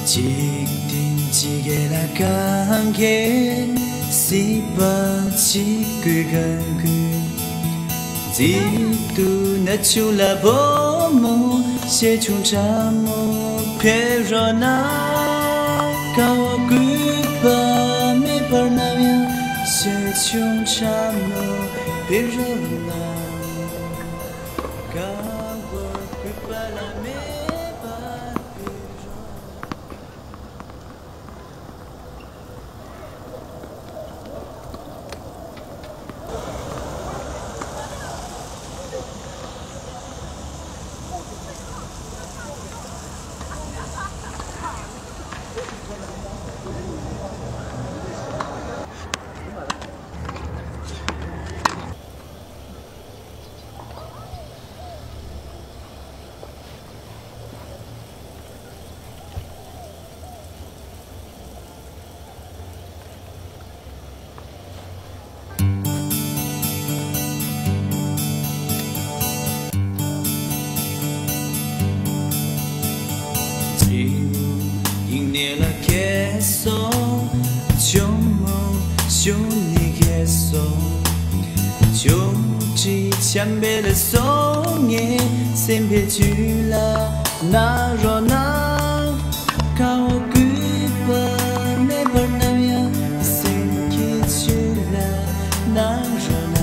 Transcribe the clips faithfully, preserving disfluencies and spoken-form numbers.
འཇིག་རྟེན་འཇིགས་ལ་གང་གིས་སྲིད་པ་འཇིག་དགོས་གང་དགོས། འཇིག་ཏུ་ན་ཆུང་ལ་བུ་མོ་ཞེ་ཆུང་ཕྲ་མོ་ཕེབས་རོགས་གནང་། དཀའ་བ་གུས་པ་མེད་པར་ནམ་ཡང་ཞེ་ཆུང་ཕྲ་མོ་ཕེབས་རོགས་གནང་། དཀའ་བ་གུས་པ་ལ་མེད་པར་ཕེབས་རོགས། དབྱིངས་ནས་ལ་ཁྱེད་སོང་། ཇོ་མོ་གཞུང་ནས་ཁྱེད་སོང་། ཇོ་བོ་རྗེ་འཆམ་པའི་ལ་སོང་ངས་སེམས་པའི་ཆུ་ལ་ན་རོ་ན། དཀའ་བ་གུས་པ་མེད་པར་ནམ་ཡང་སེམས་ཀྱི་ཆུ་ལ་ན་རོ་ན།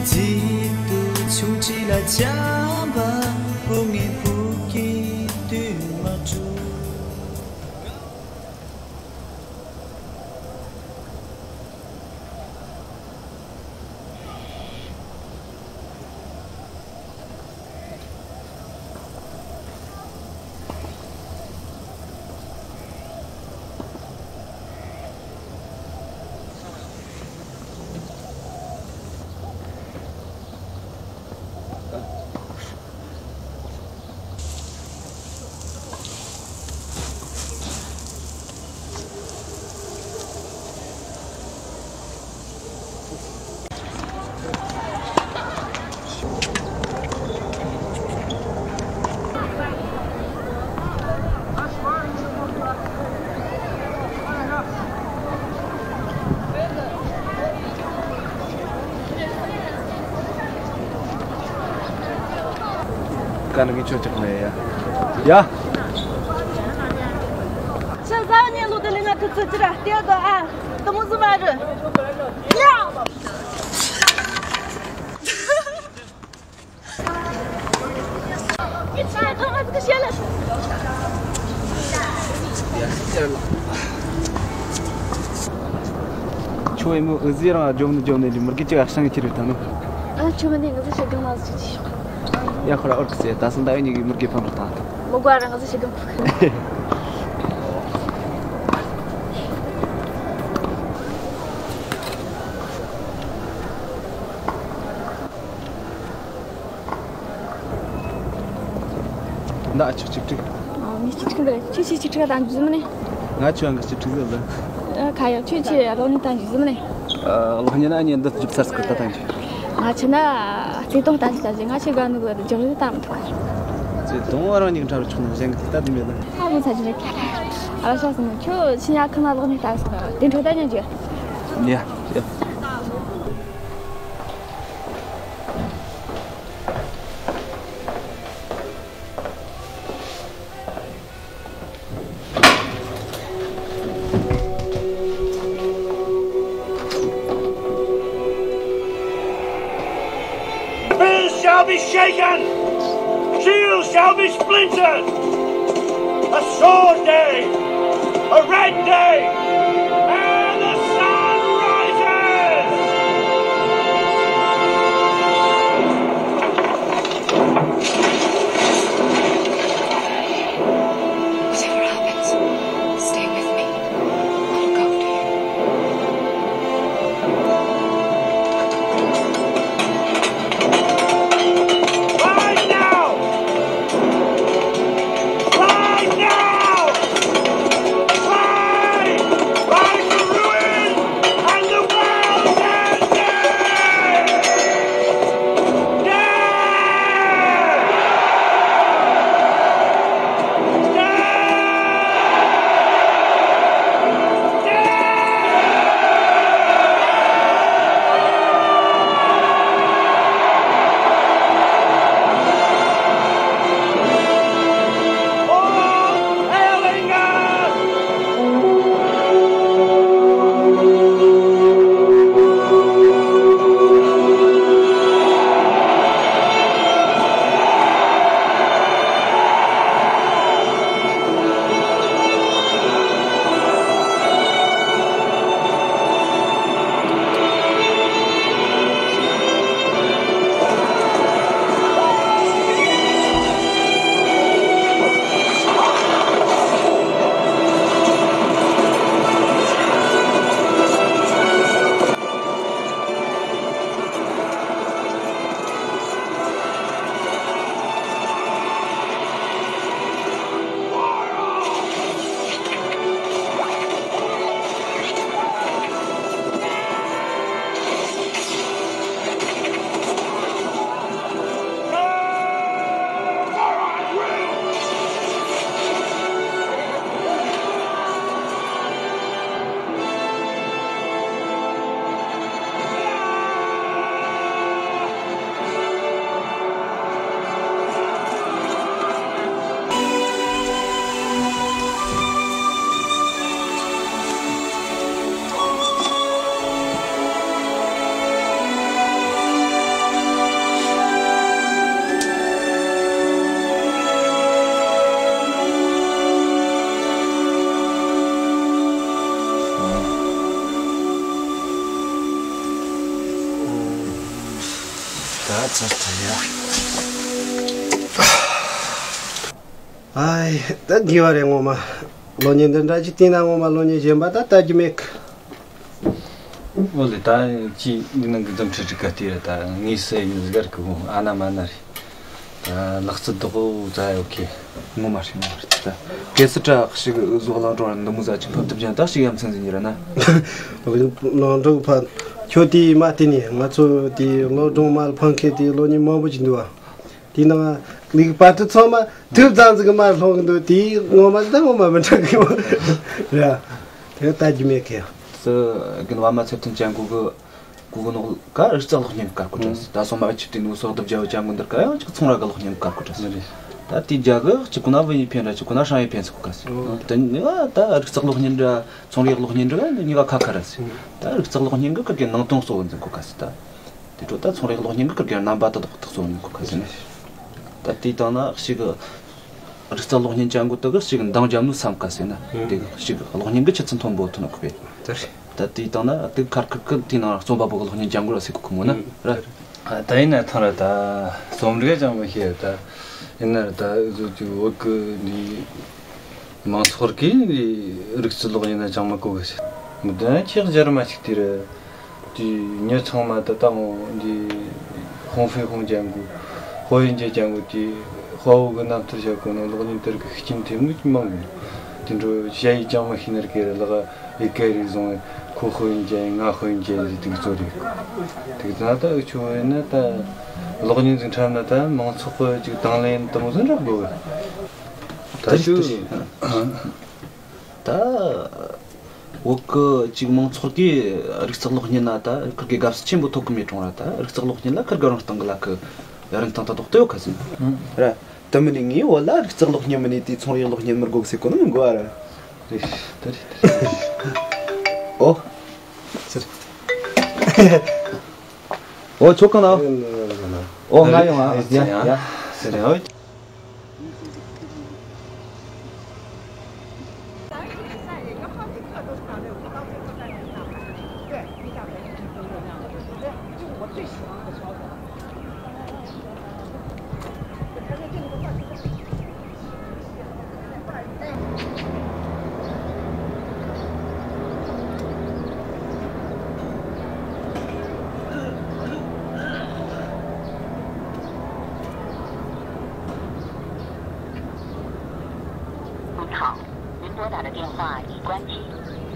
འཇིག་ཏུ་ཆུང་འདྲིས་ལ་བྱམས་པ་བུ་ངའི་བུ་གི་དུས་མ་གྲུབ། ཀ་ནི་ངས་ཆོ་ཅིག་མེད་ཡ། ཡ། ཆ་ཟ་ཉེ་ལོ་དེ་ལས་ང་ཐུ་ཚོད་ཅི་ར་ལྟེ་དོ་ཨ། དུ་མོ་ཟི་མ་རུ། ཡ། ཁྱོད་ཨེ་མོ་འུ་ཟི་རང་ལ་འཇོམས་ནི་འཇོམས་ནི་འདི་མུར་གེ་ཅིག་ཨ་ཤང་ཁྱེར་ཡོད་ད་ནོ། ཨ་ཁྱོད་མི་ནི་འུ་ཟི་ཞིག་གང་ལ་ཟི་ཅི་ཤོག་ཡ་ཁོ་ར་ཨོར་ཀི་སེ་ད་སང་ད་ཨེ་ཉི་གི་མུར་གེ་ཕམ་ར་ད། མོ་གོ་རང་འུ་ཟི་ཞིག་གང་ཕུག་ཟླ་ཆིག་ཆིག་ཁྲི། ཨ། མི་གཅིག་ཁྲི་འདི་ཁྱོད་ཆེ་གཅིག་ཁྲི་ག་དང་འཇུ་མི་ནི། ང་ཆོ་ཨང་གི་གཅིག་ཁྲི་ཟིག་ལ། ཨ། ཁ་ཡག་ཁྱོད་ཆེ་གློག་བརྙན་དང་འཇུ་མི་ནི། ཨ། གློག་བརྙན་ཨ་ཉན་འདི་འཇུ་ཚར་སྐུར་ད་དང་འཇུ། ང་ཆེ་ན་བརྩེ་དུང་ལྟ་ཞིག་ལྟ་ཞིག་ང་ཆེ་ག་ནུ་གི་ལ་འཇོག་རེ་ལྟ་མི་ཐུབ། བརྩེ་དུང་བ་རང་ཉིད་འཁྲབ་རུ་ཆུག་ན་གཞན་གི་ལྟ་དུ་མེད་ལ། ཨ་བུ་ཚ་ཅི་རེད། ཨ་ལ་ཤ་སོང་ཁྱོད་ཆེ་ཡ་ཁ་ན་གློག་བརྙན་ལྟ་སོང་དེ་འཕྲོ་ད་ཉན་འཇུ། ཡ་ཡ། Bills shall be shaken, shields shall be splintered. A sword day, a red day, and the sun rises. Whatever happens, stay with me. I'll look after you. Right now! Right now! Right! ཨའི། ད་དགེ་བ་རེད། ངོ་མ་གློག་བརྙན་འདི་འདྲ་ཅིག་བལྟས་ན་ངོ་མ་གློག་བརྙན་གཞན་པ་ད་ལྟ་རྒྱུ་མེད་གི། འོ་ལེ། ད་ཅི་འདི་ནང་གི་འཛུམ་ཁྲིག་ཁྲིག་ག་དེ་རེད། ད་ངའི་སྲས་ཡིན་ཟིག་གར་གི་གོ་ཨ་ན་མ་ན་རེད། ད་ལག་རྩལ་རྡོག་ཙ་ཡོད་ཁེ། ངོ་མ་རེད། ངོ་མ་རེད། ད་གལ་སྲིད་བྲག་ཞིག་བཟོ་གླང་གྲོང་ར་འདི་མོ་ཟ་ཅིག་ཕབ་ཐུབ་ཀྱང་ད་ཞིག་ཡ་མཚན་ཟིན་ཡིན་ར་ན། གླང་གྲོང་ཕ་ཁྱོད་དེ་མ་བལྟས་ནས་ང་ཚོ་དེ་གློག་སྒྲོན་མ་ལ་ཕང་ཁེ་དེ་གློག་བརྙན་མང་པོ་ཅིག་འདུག་བ། དེའི་ནང་ལིག་པར་དུ་ཚང་མ་ཐུབ་ཙམ་ཟིག་གི་མར་ལྷུང་གི་འདུག་དེའི་ངོ་མ་ད་ངོ་མ་མི་འདྲ་གི་ཡོད་ར། དེ་ལྟ་རྒྱུ་མེད་གི། སི་གིན་བ་མ་ཚེ་ཐུན་ཅན་གུ་གི་གུ་གི་ནོག་ཀ་རིག་རྩལ་གློག་བརྙན་གི་ཀར་གོ་དྲན་སི། ད་སོ་མ་ཨ་ཆི་དེ་ནུ་སོག་དུ་བརྒྱ་བ་ཅན་གུ་འདིར་ཀ་ཡང་ཅིག་ཚོང་ར་གི་གློག་བརྙན་གི་ཀར་གོ་དྲན་སི། ད་དེའི་རྒྱ་གི་ཅིག་གུ་ན་བུ་ཡིན་ཕན་ར་ཅིག་གུ་ན་ཧྲང་ཡིན་ཕན་སི་གོ་ཀ་སི། དེ་ནི་ད་རིག་རྩལ་གློག་བརྙན་ར་ཚོང་རའི་གློག་བརྙན་ར་གཉིས་ཀ་ཁ་ཁ་ར་སི། ད་རིག་རྩལ་གློག་བརྙན་གི་ཀར་གི་ནང་དོན་གཙོ་བོ་འཛིན་གོ་ཀ་སི་ད། དེ་འཕྲོ་ད་ཚོང་རའི་གློག་བརྙན་གི་ཀར་གི་རྣམ་པ་དེ་དག་ཐག་གཙོ་བོ་འཛིན་གོ་ཀ་སི་ནི། ད་དེའི་སྟེང་ན་ཞིག་གི་རིག་རྩལ་གློག་བརྙན་ཅན་གོ་དེ་གི་ཞིག་གི་འདང་རྒྱབ་ནུ་བསམ་ཀ་སི་ན། དེ་གི་ཞིག་གི་གློག་བརྙན་གི་ཆུ་ཚད་མཐོན་པོ་ཐོན་ནོ་གི་བས། ད་དེའི་སྟེང་ན་དེ་ཁར་ཁུར་གི་དེའི་ནང་རྩོམ་པ་པོ་གི་གློག་བརྙན་ཅན་གོ་ར་སི་གོ་གི་མོ་ན་ར། ད་ཡིན་ན་ཐང་ར་ད་རྩོམ་རིག་ཅང་མི་ཤེས་ད། ཡིན་ན་ར་ད་བཟོ་རྒྱུ་བོད་གི་འདི་མང་ཚོགས་ཀྱི་འདི་རིག་རྩལ་གློག་བརྙན་ན་ཅང་མི་གོ་གི་ཟེར། མི་དོན་ཁྱེད་སྦྱར་མ་ཞིག་དེ་ར། དེ་མྱི་ཚང་མ་ད་ལྟ་འོང་འདི་ཧོང་ཧྥེ་ཧོང་ཅན་གུ་ཧོ་ཡིན་ཅན་ཅན་གུ་དེ་དཔའ་བོ་གི་རྣམ་ཐར་བྱ་གོ་ནོ་གློག་བརྙན་དེར་གི་ཤུགས་རྐྱེན་ཐེབས་ནུས་མང་གི། དེ་འཕྲོ་ཞ་ཡི་ཅང་མི་ཤེས་ནར་གེ་ར་ལག་ཨི་ཀའི་རིག་བཟུང་ཁོ་ཧོ་ཡིན་ཅན་ང་ཧོ་ཡིན་ཅན་ཟེར་དེ་གི་གཙོ་རེད། དེ་གི་ད་ལྟ་ཨུ་ཆུ་བོ་ཡིན་ན་ད་གློག་བརྙན་ཟིག་འཁྲབ་ན་ད་མང་ཚོགས་གི་ཅིག་དང་ལེན་དུ་མོ་ཟིག་འདྲ་དགོས་གི། ད་ད་ཞུ་ད་བོད་གི་ཅིག་མང་ཚོགས་ཀྱིས་རིག་རྩལ་གློག་བརྙན་ན་ད་ཁིར་གི་དགའ་བསུ་ཆེན་པོ་ཐོབ་གི་མེད་རུང་ར། ད་རིག་རྩལ་གློག་བརྙན་ལ་ཁིར་གི་རང་སྟེང་གི་ལ་ཁི་རིན་ཐང་ད་དོག་ཏུ་ཡོད་ཁ་ཟིན་ར། དུ་མི་ནི་ངའི་བོད་ལ་རིག་རྩལ་གློག་བརྙན་མི་ནི་དེའི་ཚོང་རའི་གློག་བརྙན་མི་དགོས་ཟེར་གོ་ནི་མི་དགོས་ཨ་ར། རེད་རེད་རེད། ཨོ། ཟེར། ཨོ་ཆོ་གང་ལ། ཨོ་ང་ཡོང་ཨ། ཡ་ཡ། ཟེར་ཨོ།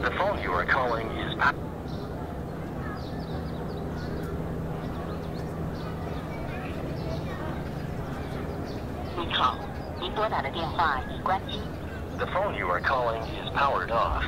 The phone you are calling is 您好，您拨打的电话已关机。The phone you are calling is powered off.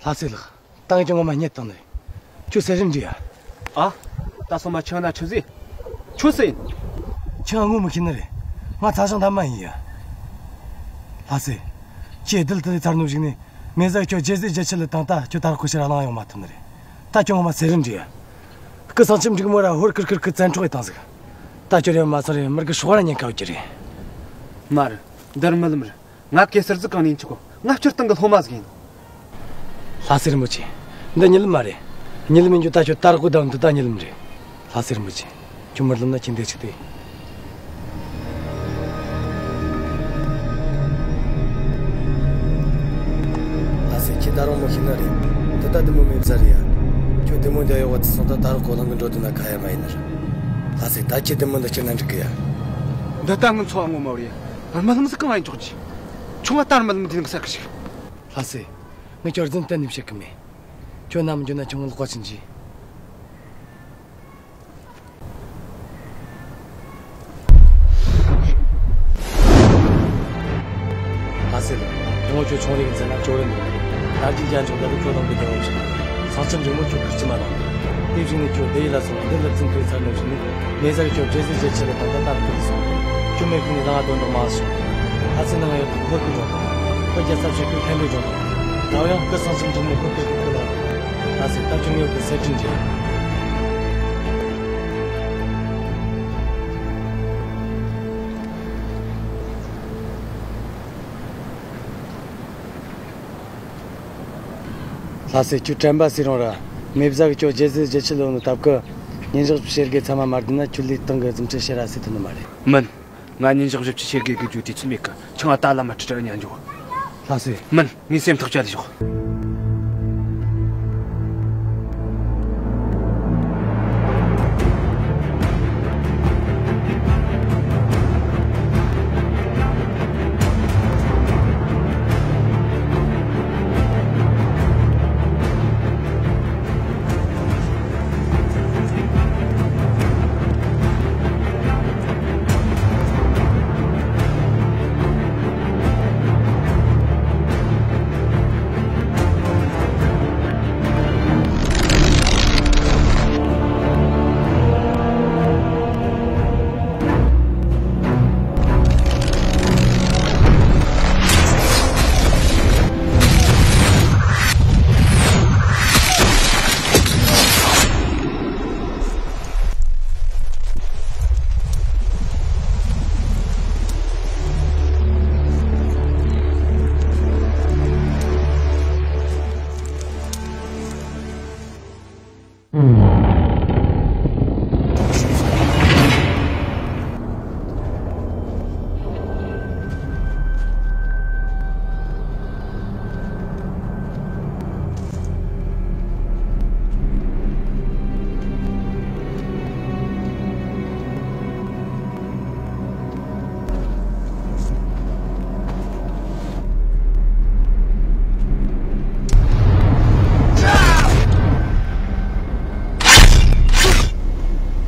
ལྷ་སྲས་ལགས། ཏང་ཅང་ངོ་མ་རྙེད་བཏང་ནི་རེད། ཁྱོད་ཟེར་རིན་འདྲི་ཡ། ཨ། ད་སོ་མ་ཆང་ན་ཆུ་ཟི། ཆུ་སྲིན། ཁྱོད་ངོ་མི་ཤེས་ནི་རེད། ང་ཚ་ཞང་ཐ་མ་ཡིན་ཡ། ལྷ་སྲས། ཁྱེད་དིལ་དིལ་ཚར་ནུབ་ཞིག་ནས། མེ་ཟར་ཁྱོད་རྒྱལ་སྲིད་རྒྱལ་ཆེ་ལ་བཏང་ད་ཁྱོད་ད་རག་ཁོ་ཕྱིར་ར་ལང་ཡོང་མ་ཐུབ་ནི་རེད། ད་ཁྱོད་ངོ་མ་ཟེར་རིན་འདྲི་ཡ། སྐུ་སང་ཁྱིམ་འགྲིག་མོ་ར་ཧོར་ཁིར་ཁིར་ཁིར་བཙན་འཕྲོག་ཡི་བཏང་ཟིག་ད་ཁྱོད་རེ་མ་སོང་རེ་མིར་གི་སྲོག་ར་ཉེན་ཁ་ཡོད་ཀྱི་རེད། མ་རེད། འདིར་མི་ལམ་རེད། ང་གེ་སར་ཟིག་གང་ནས་འཆི་གོ། ང་སྤྱིར་བཏང་གི་སློབ་མ་ཟིག་ཡིན། ལྷ་སྲས་རིན་པོ་ཆེ། འདི་གཉིད་ལམ་མ་རེད། གཉིད་ལམ་ཡིན་རྒྱུ་ད་ཁྱོད་ད་རག་གོ་བསྡད་འདི་ད་གཉིད་ལམ་རེད། ལྷ་སྲས་རིན་པོ་ཆེ། ཁྱོད་མི་ལམ་ན་ཁྱེད་འདི་ཆིག་དེ། ལྷ་སྲས་ཁྱེད་ད་རུང་མི་ཤེས་ནི་རེད། འདི་ད་བདེ་མོ་མེད་ས་རེད་ཡ། ཁྱོད་བདེ་མོ་འདི་ཡོད་བ་ཚེ་སོང་ད་ད་རག་གོ་ལང་གི་འགྲོ་དུ་ན་ཁ་ཡ་མ་ཡིན་ནི་རེད། ལྷ་སྲས་ད་ཁྱེད་བདེ་མོ་འདི་ཁྱེད་ན་འགྲིག་གི་ཡ། འདི་ད་ངི་འཚོ་བ་ངོ་མ་རེད། རྨི་ལམ་ཟིག་གང་ཡིན་ཆོག་ཅི། ཁྱོད་ང་ད་རྨི་ལམ་འདི་ནང་ས་གི་ཞིག་ལྷ་སྲས། ངས་ཁྱོད་རྫུན་གཏན་ནས་བཤད་གི་མེད། ཁྱོད་ནམ་འགྱོ་ན་ཁྱོད་ངའི་ལག་པ་ཆིན་གྱིས། ལྷ་སྲས། ངོ་ཁྱོད་ཆུང་རིགས་ཚེ་ན་ཁྱོད་རེད་འདུག་དར་རྒྱས་རྒྱ་འཇོག་ལ་ཁྱོད་དང་གི་རྒྱལ་བ་བཞག་ཚངས་ཆེན་འབྲིང་མོ་ཁྱོད་ཁུར་གྱིས་མ་ལང་། དེ་བཞིན་ནས་ཁྱོད་བདེ་ཡི་ལ་སོང་འདི་ལ་བཙུན་ཐོས་ཚར་ནས་བཞིན་ནས་མེ་ཟར་ཁྱོད་རྒྱལ་སྲིད་རྒྱལ་ཆེ་ལ་དང་ད་ལྟ་ཁུར་སོང་། སྐྱོན་མེད་ཁུལ་ནས་ལངས་དོན་དུ་མ་སོང་། ལྷ་སའི་ནང་ཡོད་པའི་བོད་ཀྱི་འབྲོག་པ། བོད་རྒྱལ་ས་ཆེ་ཁུལ་ཁེ་འབྲི་འབྲོག་པ། ད་ཡང་སྐུ་སྲུང་ཚོམ་འཇུག་ནས་བོད་ཀྱི་ཁུལ་ལ། ལྷ་སའི་སྟབས་ཀྱིས་ངེས་པའི་གསེར་ཁྲི་འདྲ། ལྷ་སའི་ཁྱོད་དྲན་པ་སེ་རང་ར། མེ་བཟའ་གི་ཁྱོད་རྒྱལ་སྲིད་རྒྱལ་ཆེ་ལོ་ནི་སྟབས་ཀི། ཉིན་ཞག་བྱེད་དགེ་ཚང་མ་མ་བསྡད་ན་ཁྱོད་ལས་སྟེང་གི་གཟིམ་ཁྲི་ཕྱིར་ར་སེ་ཐུབ་ནི་མ་རེད། མིན། ང་ཉིན་ཞག་བཞི་བཅུ་ཆེ་དགེ་གི་རྒྱུ་དུས་ཚོད་མེད་གི། ཆང་ང་ད་ལ་མ་ཁྲི་ཁྲི་ཉན་འཇོག་ལྷ་སྲས། མིན། ངའི་སེམས་ཐག་བཅད་ལས་ཞོག་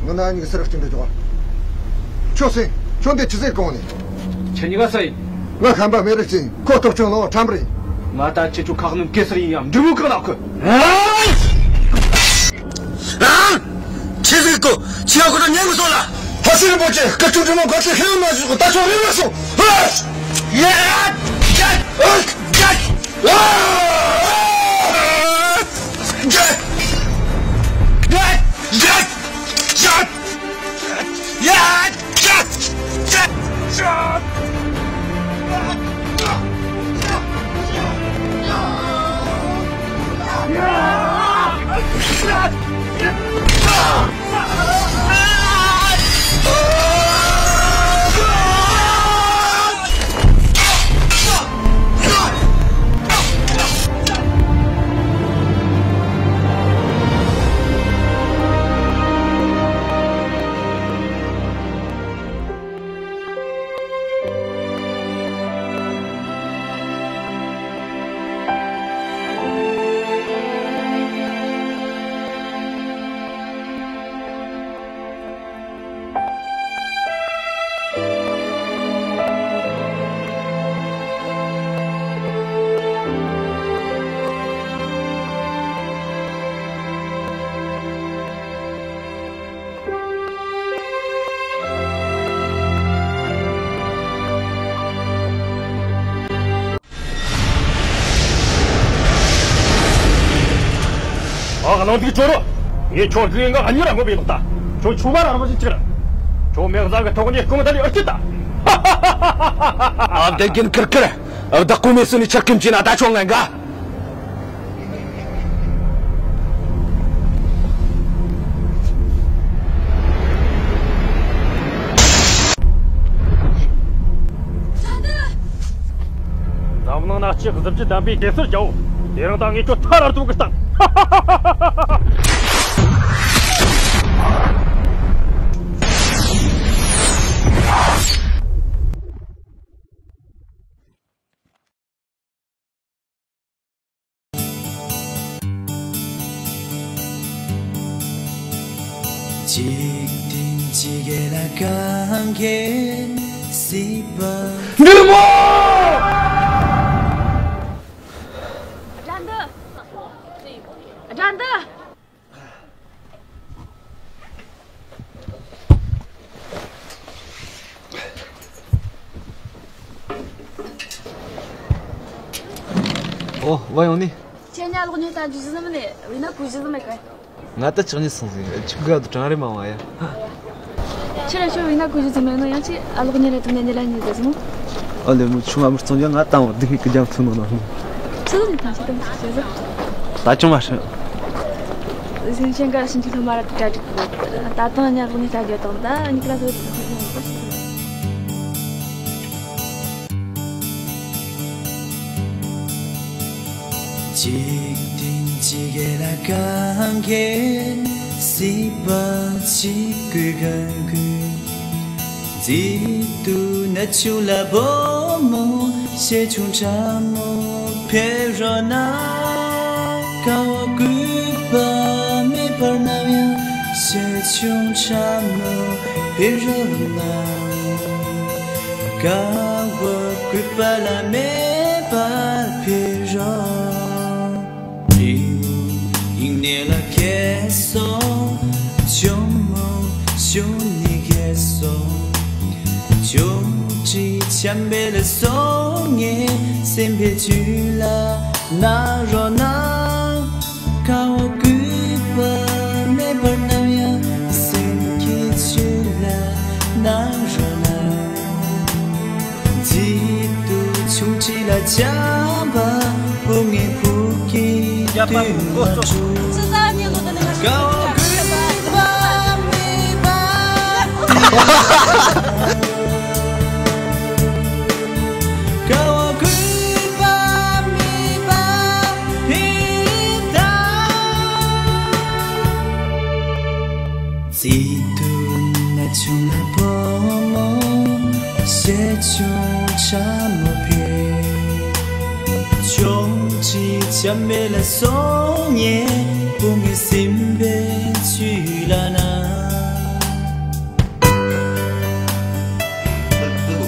ང་ན་ཉིག་སར་སྐྱིན་འདྲ་ཅོག་ཁྱོད་སེ། ཁྱོད་འདི་ཆི་ཟེར་གོང་ནས། ཁྱེད་གཉིས་ཀ་སུ་ཡིན། ང་ཁམས་པ་མེ་རི་ཅིན། ཁོ་སྟོབས་ཆུང་ལོ་ཁྲམ་རེད། ང་ད་ཁྱེད་ཆོ་ཁག་ནང་གེ་སར་ཡིན་ཡང་འབྲི་མོ་གང་ལ་ཁུ། ཨང་། ཆི་ཟིག་གོ། ཆི་ཡ་གོ་ད་ཉན་གི་སོ་ལ། ཧ་སི་རི་པོ་ཆེ་སྐུ་ཆུང་འབྲི་མོ་ག་ཚོད་ཧེ་མ་ཞུ་གོ་ད་ཆོ་རེ་རེ་སོ། ཧ། ཡ། ཡ། ཨ། ཡ། ཨ། ཡ། ཡ། ཡ། ཨ་གླང་ཐིག་ཅོ་རོ། ངས་ཁྱོད་ལུས་ངག་གཉིས་ར་ངོ་བའི་ལག་ད། ཁྱོད་ཆུང་མ་ར་རང་བཞིན་གཅིག་ར། ཁྱོད་མེ་བཟའ་གི་ཐོག་ནས་རྐང་ད་ལི་ཨར་ཅི་ད། ཨ་བདེ་རྒན་ཁིར་ཁིར། བདག་གོ་མེ་སུ་ནི་ཆར་ཀིམ་ཅི་ན་ད་ཆོ་ངན་ག་འཛམ་གླིང་ན་ལྕགས་གཟི་བརྗིད་ལྡན་པའི་གེ་སར་རྒྱལ་པོ། དེ་རིང་ད་ངས་ཁྱོད་ཐར་ལ་གཏོང་གི་སྟངས། འཇིག་རྟེན་འཇིག་གེ་ལ་གང་མཁྱེན་སྲིད་པ། འདི་མོ། དགྲ་འདི། དགྲ་འདི། ཨོ། བ་ཡོང་ནི། ཁྱེད་ཉ་ལོག་ཉེ་ལྟ་རྒྱུ་ཟིན་མ་ནི་བི་ན་ཀུ་ཞུ་ཟིན་མེད་ག། ང་ད་ཅག་ཉེ་སོང་ཟིན་ཆུ་ག་དུ་གྲང་རེ་མ་བ་ཡ། ཁྱེད་ར་ཤོ་བི་ན་ཀུ་ཞུ་ཟིན་མེད་ནོ་ཡང་ཅི་ཨ་ལོག་ཉེ་ར་དུ་ནེ་ཉེ་ལ་ཉེ་ཟ་ཟིན། ཨ་ལེ་མོ་ཆུང་ཨ་མར་ཙོང་ཡ་ང་ཏང་བ་དུ་མི་ཀི་ཇམ་ཚུ་ནོ་ནོ། ཚུ་ནི་ཐང་ཆེ་དམ་ཆེ་ཟ། ད་ཅུང་མ་ཧྲི། ཟིན་ཆེན་ག་ཤིན་ཅི་ཐོ་མ་ར་ཏྲ་ཏྲིག་གོ། ད་ཏང་ཉ་ལོག་ཉེ་ལྟ་རྒྱུ་དང་ད་ཉིག་ལ་ཟོ། འཇིག་རྟེན་འཇིག་གེ་ལ་གང་གེ་སྲིད་པ་འཇིག་དགོས་གང་དགོས། མཛེས་སྡུག་ན་ཆུང་ལ་བུ་མོ་ཞེ་ཆུང་ཕྲ་མོ་ཕེབས་རོགས་གནང་། དཀའ་བ་སྐུད་པ་མེད་པར་ནམ་ཡང་ཞེ་ཆུང་ཕྲ་མོ་ཕེབས་རོགས་གནང་། དཀའ་བ་སྐུད་པ་ལ་མེད་པར་ཕེབས་རོགས། རི་བོ་དབྱིངས་ནས་ལ་གས་སོ། ཇོ་མོ་གཞུང་ནས་གས་སོ། ཅུང་ཅིག་འཆམ་པའི་ལ་སོང་ངས་སེམས་པའི་ཆུ་ལ་ན་རོ་ན། དཀའ་བ་སྐུད་པ་མེད་པར་ནམ་ཡང་སེམས་ཀྱི་ཆུ་ལ་ན་རོ་ན། མཛེས་སྡུག་ཆུང་ཆེ་ལ་བྱམས་པ་བུ་ངའི་བུ་གི་དུས་མ་འཁྲུག་དཀའ་བ་སྐུད་པ་མེད་པ། དཀའ་བ་སྐུད་པ་མེད་པ་ཕེབས་དང་། མཛེས་སྡུག་ན་ཆུང་ལ་བུ་མོ་ཞེ་ཆུང་ཕྲ་མོ་ཕེབས། ཅུང་ཅིག་འཆམ་པའི་ལ་སོང་ངས་བུ་ངའི་སེམས་པའི་ཆུ་ལ་ན། རི་བོ་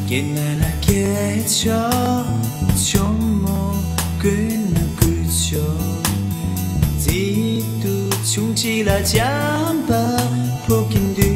སྐེད་ན་ལ་སྐེད་ཆོག་ཇོ་མོ་ཀུན་ན་ཀུན་ཆོག་མཛེས་སྡུག་ཆུང་ཆེ་ལ་བྱམས་པ་ཕོ་སྐྱེས་འདུས།